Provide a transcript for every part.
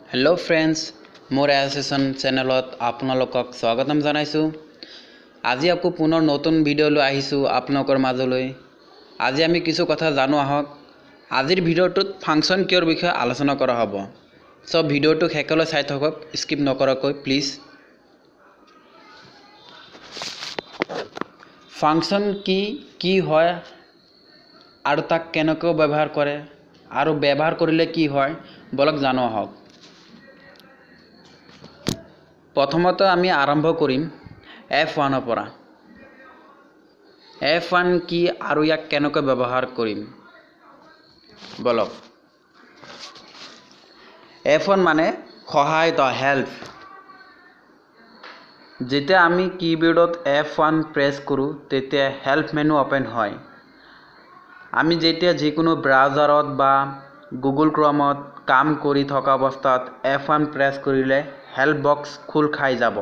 Hello' friends, মোৰ association চেনেলত আপোনালোকক স্বাগতম জনাইছোঁ। আজি আকৌ পুনৰ নতুন ভিডিঅ' লৈ আহিছোঁ আপোনালোকৰ মাজলৈ। আজি আমি কিছু কথা জানো আহক। আজিৰ ভিডিঅ'টোত ফাংচন কিয়ৰ বিষয়ে আলোচনা কৰা হ'ব। চ' ভিডিঅ'টো শেষলৈ চাই থাকক, স্কিপ নকৰাকৈ প্লিজ। ফাংচন কি কি হয় আৰু তাক কেনেকৈ ব্যৱহাৰ কৰে আৰু ব্যৱহাৰ কৰিলে কি হয়, বলক জানো আহক। প্ৰথমতে আমি আৰম্ভ কৰিম এফ ওৱানৰ পৰা। এফ ওৱান কি আৰু ইয়াক কেনেকৈ ব্যৱহাৰ কৰিম বলক। এফ ওৱান মানে সহায়তা, হেল্প। যেতিয়া আমি কীবোৰ্ডত এফ ওৱান প্ৰেছ কৰোঁ তেতিয়া হেল্প মেনু অ'পেন হয়। আমি যেতিয়া যিকোনো ব্ৰাউজাৰত বা গুগল ক্ৰমত কাম কৰি থকা অৱস্থাত এফ ওৱান প্ৰেছ কৰিলে হেল্প বক্স খোল খাই যাব।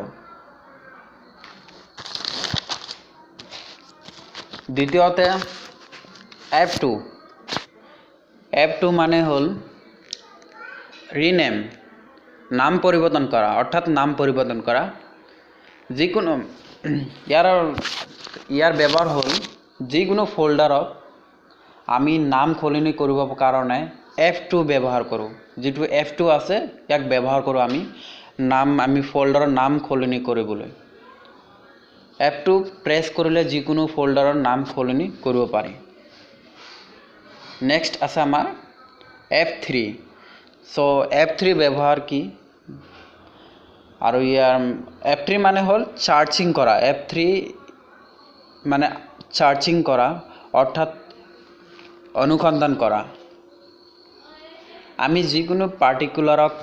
দ্বিতীয়তে এফ টু। এফ টু মানে হ'ল ৰিনেম, নাম পৰিৱৰ্তন কৰা, অৰ্থাৎ নাম পৰিৱৰ্তন কৰা। যিকোনো ইয়াৰ ইয়াৰ ব্যৱহাৰ হ'ল যিকোনো ফ'ল্ডাৰত আমি নাম সলনি কৰিবৰ কাৰণে এফ টু ব্যৱহাৰ কৰোঁ। যিটো এফ টু আছে ইয়াক ব্যৱহাৰ কৰোঁ আমি নাম আমি ফ'ল্ডাৰৰ নাম সলনি কৰিবলৈ। এফ টু প্ৰেছ কৰিলে যিকোনো ফ'ল্ডাৰৰ নাম সলনি কৰিব পাৰি। নেক্সট আছে আমাৰ এফ থ্ৰী। চ' এফ থ্ৰী ব্যৱহাৰ কি আৰু ইয়াৰ এফ থ্ৰী মানে হ'ল চাৰ্চিং কৰা। এফ থ্ৰী মানে চাৰ্চিং কৰা, অৰ্থাৎ অনুসন্ধান কৰা। আমি যিকোনো পাৰ্টিকুলাৰক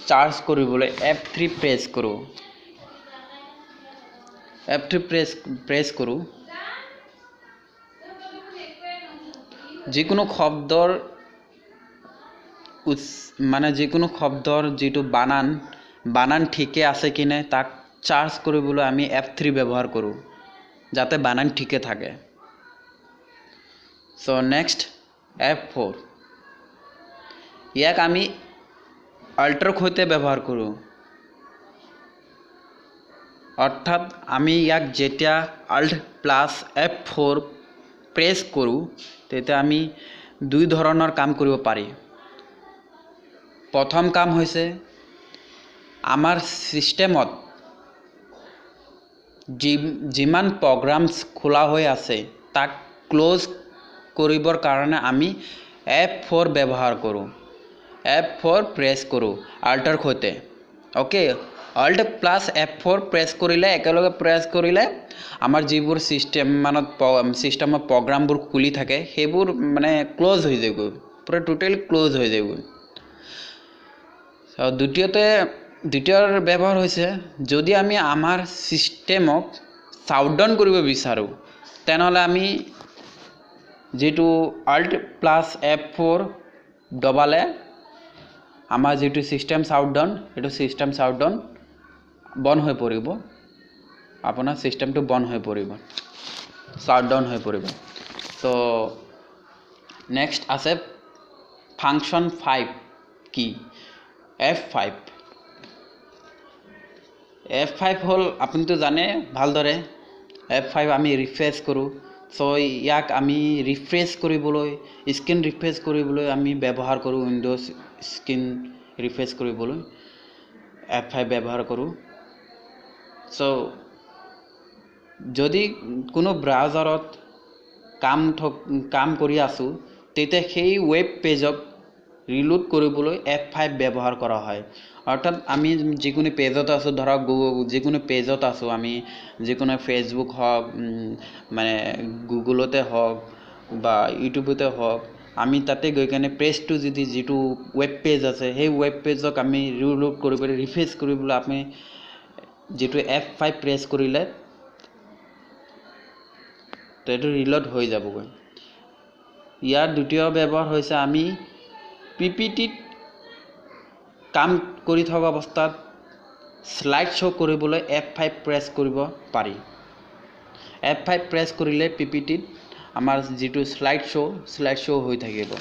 চাৰ্চ কৰিবলৈ এফ থ্ৰী প্ৰেছ কৰোঁ। এফ থ্ৰী প্ৰেছ কৰোঁ। যিকোনো শব্দৰ মানে যিকোনো শব্দৰ যিটো বানান ঠিকে আছে কি নাই তাক চাৰ্চ কৰিবলৈ আমি এফ থ্ৰী ব্যৱহাৰ কৰোঁ, যাতে বানান ঠিকে থাকে। চ' নেক্সট এফ ফ'ৰ। ইয়াক আমি আল্টৰ সৈতে ব্যৱহাৰ কৰোঁ, অৰ্থাৎ আমি ইয়াক যেতিয়া alt plus F four press কৰোঁ তেতিয়া আমি দুই ধৰণৰ কাম কৰিব পাৰি। প্ৰথম কাম হৈছে আমাৰ ছিষ্টেমত যিমান প্ৰগ্ৰামছ খোলা হৈ আছে তাক ক্ল'জ কৰিবৰ কাৰণে আমি এফ ফ'ৰ ব্যৱহাৰ কৰোঁ। এফ ফ'ৰ প্ৰেছ কৰোঁ আল্টৰ সৈতে। Okay, alt plus F four press কৰিলে, একেলগে প্ৰেছ কৰিলে আমাৰ যিবোৰ ছিষ্টেমত প্ৰগ্ৰামবোৰ খুলি থাকে সেইবোৰ মানে ক্ল'জ হৈ যায়গৈ, পূৰা টোটেলি ক্ল'জ হৈ যায়গৈ। দ্বিতীয়ৰ ব্যৱহাৰ হৈছে যদি আমি আমাৰ ছিষ্টেমক শ্বাটডাউন কৰিব বিচাৰোঁ তেনেহ'লে আমি যিটো আল্ট প্লাছ এফ ফ'ৰ দবালে আমাৰ যিটো ছিষ্টেম শ্বাটডাউন, সেইটো ছিষ্টেম শ্বাটডাউন বন্ধ হৈ পৰিব, আপোনাৰ ছিষ্টেমটো বন্ধ হৈ পৰিব, শ্বাটডাউন হৈ পৰিব। চ' নেক্সট আছে ফাংচন ফাইভ কি, এফ ফাইভ। এফ ফাইভ হ'ল আপুনিতো জানে ভালদৰে, এফ ফাইভ আমি ৰিফ্ৰেছ কৰোঁ। চ' ইয়াক আমি ৰিফ্ৰেছ কৰিবলৈ, স্ক্ৰীন ৰিফ্ৰেছ কৰিবলৈ আমি ব্যৱহাৰ কৰোঁ। উইণ্ড'জ স্ক্ৰীন ৰিফ্ৰেছ কৰিবলৈ এফ ফাইভ ব্যৱহাৰ কৰোঁ। চ' যদি কোনো ব্ৰাউজাৰত কাম কৰি আছোঁ তেতিয়া সেই ৱেব পেজক ৰিলোড কৰিবলৈ এফ ফাইভ ব্যৱহাৰ কৰা হয়। অৰ্থাৎ আমি যিকোনো পেজত আছোঁ, ধৰক যিকোনো পেজত আছোঁ আমি, যিকোনো ফেচবুক হওক, মানে গুগলতে হওক বা ইউটিউবতে হওক, আমি তাতে গৈ কেনে পেজটো যদি যিটো ৱেব পেজ আছে সেই ৱেব পেজক আমি ৰিলোড কৰিবলৈ, ৰিফ্ৰেছ কৰিবলৈ আমি যিটো এফ ফাইভ প্ৰেছ কৰিলে সেইটো ৰিলোড হৈ যাবগৈ। ইয়াৰ দ্বিতীয় ব্যৱহাৰ হৈছে আমি পি পি টিত কাম কৰি থকা অৱস্থাত শ্লাইড শ্ব' কৰিবলৈ এফ ফাইভ প্ৰেছ কৰিব পাৰি। এফ ফাইভ প্ৰেছ কৰিলে পি পি টিত আমাৰ যিটো শ্লাইড শ্ব' হৈ থাকিব।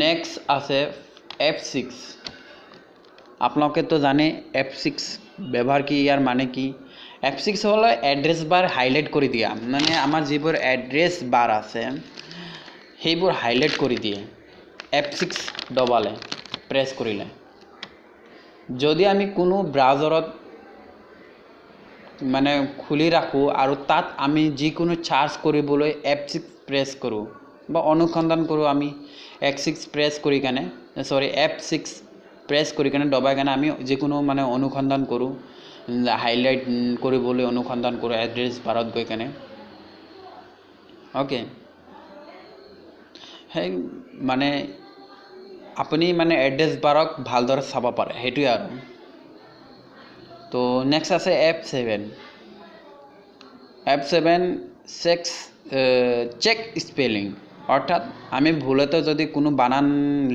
নেক্সট আছে F6। আপোনালোকেতো জানে F6 ব্যৱহাৰ কি, ইয়াৰ মানে কি। F6 হ'ল এড্ৰেছ বাৰ হাইলাইট কৰি দিয়া, মানে আমাৰ যিবোৰ এড্ৰেছ বাৰ আছে সেইবোৰ হাইলাইট কৰি দিয়ে F6 দবালে, প্ৰেছ কৰিলে। যদি আমি কোনো ব্ৰাউজাৰত মানে খুলি ৰাখোঁ আৰু তাত আমি যিকোনো চাৰ্জ কৰিবলৈ F6 press কৰোঁ বা অনুসন্ধান কৰোঁ, আমি F6 press কৰি কেনে, চৰি F6 press কৰি কেনে দবাই কেনে আমি যিকোনো মানে অনুসন্ধান কৰোঁ, হাইলাইট কৰিবলৈ অনুসন্ধান কৰোঁ এড্ৰেছ বাৰত গৈ কেনে। অ'কে, সেই মানে আপুনি মানে এড্ৰেছ বাৰক ভালদৰে চাব পাৰে, সেইটোৱে আৰু। তো নেক্সট আছে F7। F7 check spelling, অৰ্থাৎ আমি ভুলতে যদি কোনো বানান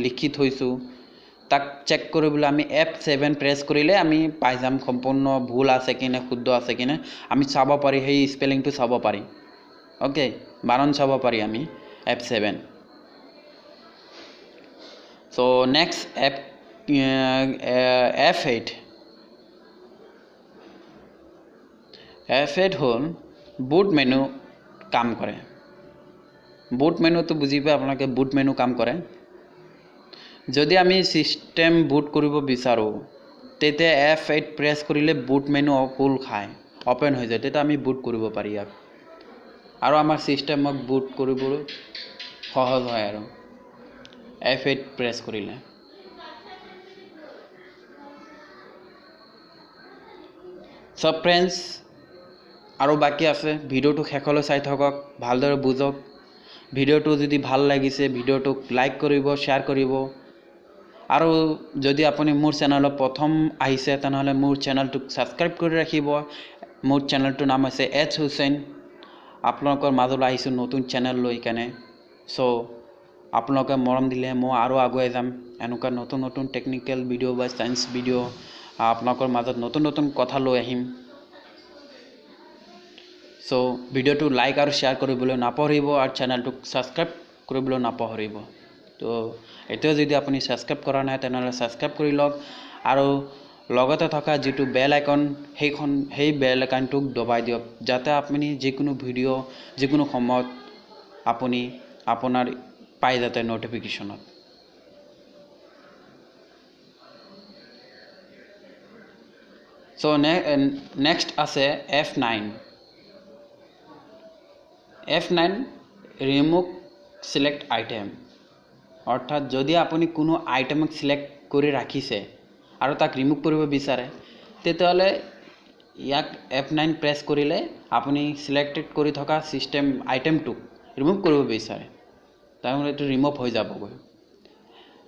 লিখি থৈছোঁ তাক চেক কৰিবলৈ আমি F7 press কৰিলে আমি পাই যাম সম্পূৰ্ণ ভুল আছে কি নে শুদ্ধ আছে কি নে আমি চাব পাৰি, সেই স্পেলিংটো চাব পাৰি। অ'কে, বানান চাব পাৰি আমি F7। So next F8। F8 হ'ল বুট মেনু কাম কৰে। বুট মেনুটো বুজি পাই আপোনালোকে, বুট মেনু কাম কৰে। যদি আমি চিষ্টেম বুট কৰিব বিচাৰোঁ তেতিয়া F8 press কৰিলে বুট মেনু খোল খায়, অ'পেন হৈ যায়, তেতিয়া আমি বুট কৰিব পাৰি ইয়াক, আৰু আমাৰ চিষ্টেমক বুট কৰিবলৈ সহজ হয় আৰু F8 press কৰিলে। চ' ফ্ৰেণ্ডছ, আৰু বাকী আছে, ভিডিঅ'টো শেষলৈ চাই থাকক, ভালদৰে বুজক। ভিডিঅ'টো যদি ভাল লাগিছে ভিডিঅ'টোক লাইক কৰিব, শ্বেয়াৰ কৰিব, আৰু যদি আপুনি মোৰ চেনেলত প্ৰথম আহিছে তেনেহ'লে মোৰ চেনেলটোক ছাবস্ক্ৰাইব কৰি ৰাখিব। মোৰ চেনেলটোৰ নাম হৈছে এইচ হুছেইন। আপোনালোকৰ মাজলৈ আহিছোঁ নতুন চেনেল লৈ কেনে। চ' আপোনালোকে মৰম দিলে মই আৰু আগুৱাই যাম, এনেকুৱা নতুন নতুন টেকনিকেল ভিডিঅ' বা চায়েন্স ভিডিঅ' আপোনালোকৰ মাজত নতুন নতুন কথা লৈ আহিম। চ' ভিডিঅ'টো লাইক আৰু শ্বেয়াৰ কৰিবলৈ নাপাহৰিব আৰু চেনেলটোক ছাবস্ক্ৰাইব কৰিবলৈ নাপাহৰিব। তো এতিয়াও যদি আপুনি ছাবস্ক্ৰাইব কৰা নাই তেনেহ'লে ছাবস্ক্ৰাইব কৰি লওক, আৰু লগতে থকা যিটো বেল আইকন সেই বেল আইকনটোক দবাই দিয়ক, যাতে আপুনি যিকোনো ভিডিঅ' যিকোনো সময়ত আপুনি আপোনাৰ পাই যাতে ন'টিফিকেশ্যনত। চ' নেক্সট আছে F9। F9 remove select item, অৰ্থাৎ যদি আপুনি কোনো আইটেমক চিলেক্ট কৰি ৰাখিছে আৰু তাক ৰিমুভ কৰিব বিচাৰে তেতিয়াহ'লে ইয়াক F9 press কৰিলে আপুনি চিলেক্টেড কৰি থকা চিষ্টেম আইটেমটোক ৰিমুভ কৰিব বিচাৰে, তাৰমানে এইটো ৰিমুভ হৈ যাবগৈ।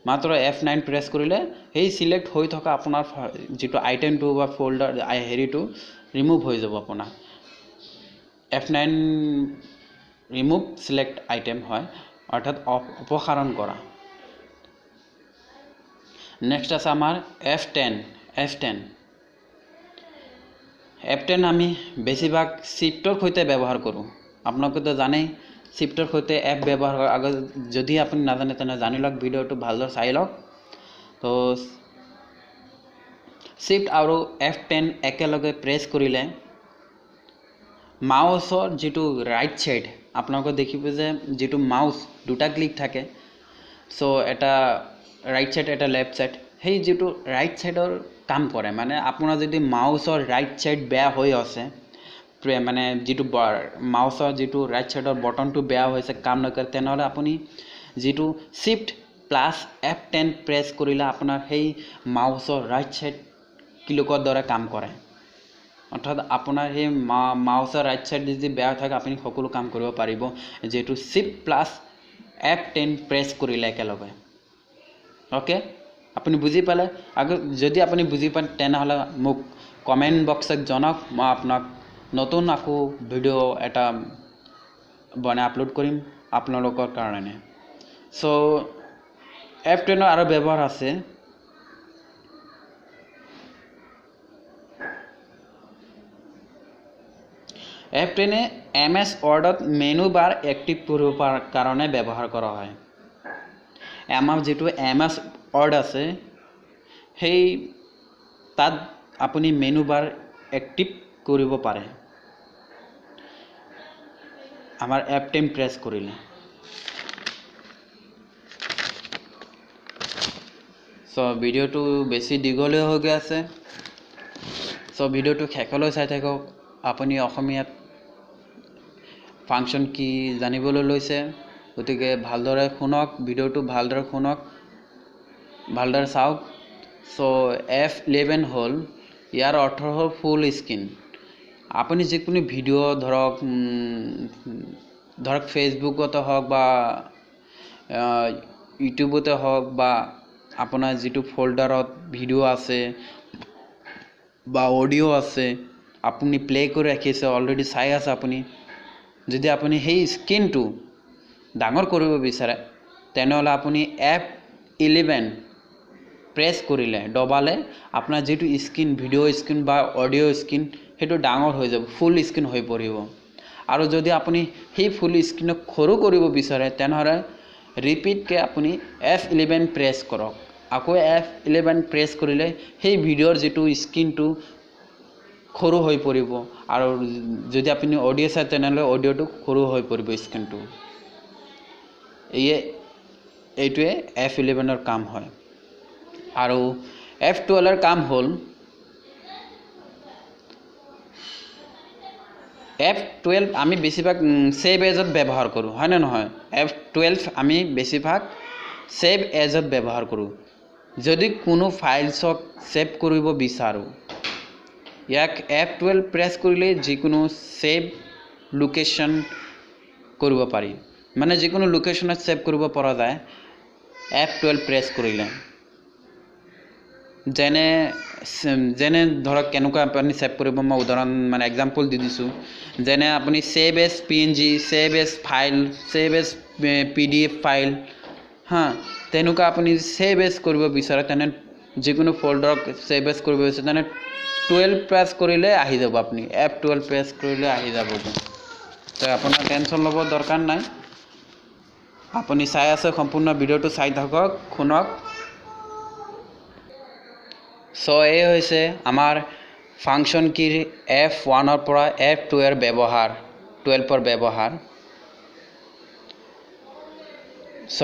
মাত্ৰ F9 press কৰিলে সেই চিলেক্ট হৈ থকা আপোনাৰ যিটো আইটেমটো বা ফ'ল্ডাৰ হেৰিটো ৰিমুভ হৈ যাব আপোনাৰ। F9 remove select item হয়, অৰ্থাৎ অপসাৰণ কৰা। নেক্সট আছে আমাৰ F10। F10 আমি বেছিভাগ শ্বিফ্টৰ সৈতে ব্যৱহাৰ কৰোঁ। আপোনালোকেতো জানেই শ্বিফ্টৰ সৈতে এফ ব্যৱহাৰ কৰাৰ আগত, যদি আপুনি নাজানে তেনে জানি লওক, ভিডিঅ'টো ভালদৰে চাই লওক। তো শ্বিফ্ট আৰু F10 একেলগে প্ৰেছ কৰিলে মাউচৰ যিটো ৰাইট ছাইড, আপোনালোকে দেখিব যে যিটো মাউচ দুটা ক্লিক থাকে, চ' এটা ৰাইট ছাইড এটা লেফ্ট ছাইড, সেই যিটো ৰাইট ছাইডৰ কাম কৰে। মানে আপোনাৰ যদি মাউচৰ ৰাইট ছাইড বেয়া হৈ আছে, মানে যিটো মাউচৰ যিটো ৰাইট ছাইডৰ বটনটো বেয়া হৈছে, কাম নকৰে, তেনেহ'লে আপুনি যিটো শ্বিফ্ট প্লাছ F10 press কৰিলে আপোনাৰ সেই মাউচৰ ৰাইট ছাইড ক্লিকৰ দৰে কাম কৰে। অৰ্থাৎ আপোনাৰ সেই মাউচৰ ৰাইট ছাইড যদি বেয়া থাকে আপুনি সকলো কাম কৰিব পাৰিব, যিহেতু শ্বিফ্ট প্লাছ F10 press কৰিলে একেলগে। অ'কে, আপুনি বুজি পালে? আকৌ যদি আপুনি বুজি পায় তেনেহ'লে মোক কমেণ্ট বক্সত জনাওক, মই আপোনাক নতুন আকৌ ভিডিঅ' এটা বনাই আপলোড কৰিম আপোনালোকৰ কাৰণে। চ' F10ৰ আৰু ব্যৱহাৰ আছে। F10 MS ৱৰ্ডত মেনু বাৰ এক্টিভ কৰিব কাৰণে ব্যৱহাৰ কৰা হয়। আমাৰ যিটো MS ৱৰ্ড আছে, সেই তাত আপুনি মেনু বাৰ এক্টিভ কৰিব পাৰে আমাৰ F10 press কৰিলে। চ' ভিডিঅ'টো বেছি দীঘলীয়া হৈ গৈ আছে, চ' ভিডিঅ'টো শেষলৈ চাই থাকক। আপুনি অসমীয়াত ফাংচন কি জানিবলৈ লৈছে, গতিকে ভালদৰে শুনক, ভিডিঅ'টো ভালদৰে শুনক, ভালদৰে চাওক। চ' F11 হ'ল, ইয়াৰ অৰ্থ হ'ল ফুল স্ক্ৰীন। আপুনি যিকোনো ভিডিঅ' ধৰক ধৰক ফেচবুকতে হওক বা ইউটিউবতে হওক বা আপোনাৰ যিটো ফ'ল্ডাৰত ভিডিঅ' আছে বা অডিঅ' আছে, আপুনি প্লে' কৰি ৰাখিছে, অলৰেডি চাই আছে আপুনি, যদি আপুনি সেই স্ক্ৰীনটো ডাঙৰ কৰিব বিচাৰে তেনেহ'লে আপুনি F11 press কৰিলে, দবালে আপোনাৰ যিটো স্ক্ৰীন, ভিডিঅ' স্ক্ৰীন বা অডিঅ' স্ক্ৰীন, সেইটো ডাঙৰ হৈ যাব, ফুল স্ক্ৰীন হৈ পৰিব। আৰু যদি আপুনি সেই ফুল স্ক্ৰীনক সৰু কৰিব বিচাৰে তেনেহ'লে ৰিপিটকৈ আপুনি F11 press কৰক। আকৌ F11 press কৰিলে সেই ভিডিঅ'ৰ যিটো স্ক্ৰীনটো সৰু হৈ পৰিব, আৰু যদি আপুনি অডিঅ' চায় তেনেহ'লে অডিঅ'টো সৰু হৈ পৰিব স্ক্ৰীনটো। এইটোৱে F11ৰ কাম হয়। আৰু F12ৰ কাম হ'ল, F12 আমি বেছিভাগ ছেভ এজত ব্যৱহাৰ কৰোঁ, হয়নে নহয়? F12 আমি বেছিভাগ ছেভ এজত ব্যৱহাৰ কৰোঁ। যদি কোনো ফাইলছক ছেভ কৰিব বিচাৰোঁ, ইয়াক F12 press কৰিলে যিকোনো ছেভ লোকেশ্যন কৰিব পাৰি, মানে যিকোনো লোকেশ্যনত ছেভ কৰিব পৰা যায় F12 press কৰিলে। যেনে যেনে ধৰক কেনেকুৱা আপুনি ছেভ কৰিব, মই উদাহৰণ মানে এক্সাম্পল দি দিছোঁ। যেনে আপুনি save as PNG, save as file, save as PDF file, হা, তেনেকুৱা আপুনি ছেভ এজ কৰিব বিচাৰে, তেনে যিকোনো ফ'ল্ডাৰক ছেভ এজ কৰিব বিচাৰে তেনে 12 প্ৰেছ কৰিলে আহি যাব, আপুনি F12 press কৰিলে আহি যাব। তো আপোনাৰ টেনশ্যন ল'ব দৰকাৰ নাই, আপুনি চাই আছে সম্পূৰ্ণ ভিডিঅ'টো চাই থাকক, শুনক। চ' এই হৈছে আমাৰ ফাংচন কিৰ F1ৰ পৰা F2ৰ ব্যৱহাৰ, 12ৰ ব্যৱহাৰ। চ'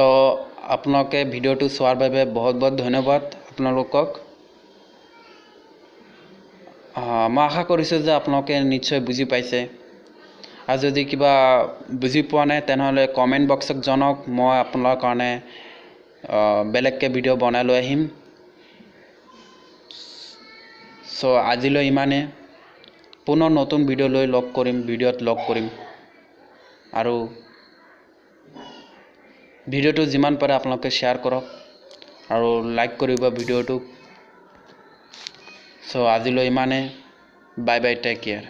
আপোনালোকে ভিডিঅ'টো চোৱাৰ বাবে বহুত বহুত ধন্যবাদ আপোনালোকক। মই আশা কৰিছোঁ যে আপোনালোকে নিশ্চয় বুজি পাইছে, আৰু যদি কিবা বুজি পোৱা নাই তেনেহ'লে কমেণ্ট বক্সত জনাওক, মই আপোনালোকৰ কাৰণে বেলেগকৈ ভিডিঅ' বনাই লৈ আহিম। চ' আজিলৈ ইমানে, পুনৰ নতুন ভিডিঅ' লৈ লগ কৰিম, ভিডিঅ'ত লগ কৰিম। আৰু ভিডিঅ'টো যিমান পাৰে আপোনালোকে শ্বেয়াৰ কৰক আৰু লাইক কৰিব ভিডিঅ'টোক। চ' আজিলৈ ইমানে, বাই বাই, টেক কেয়াৰ।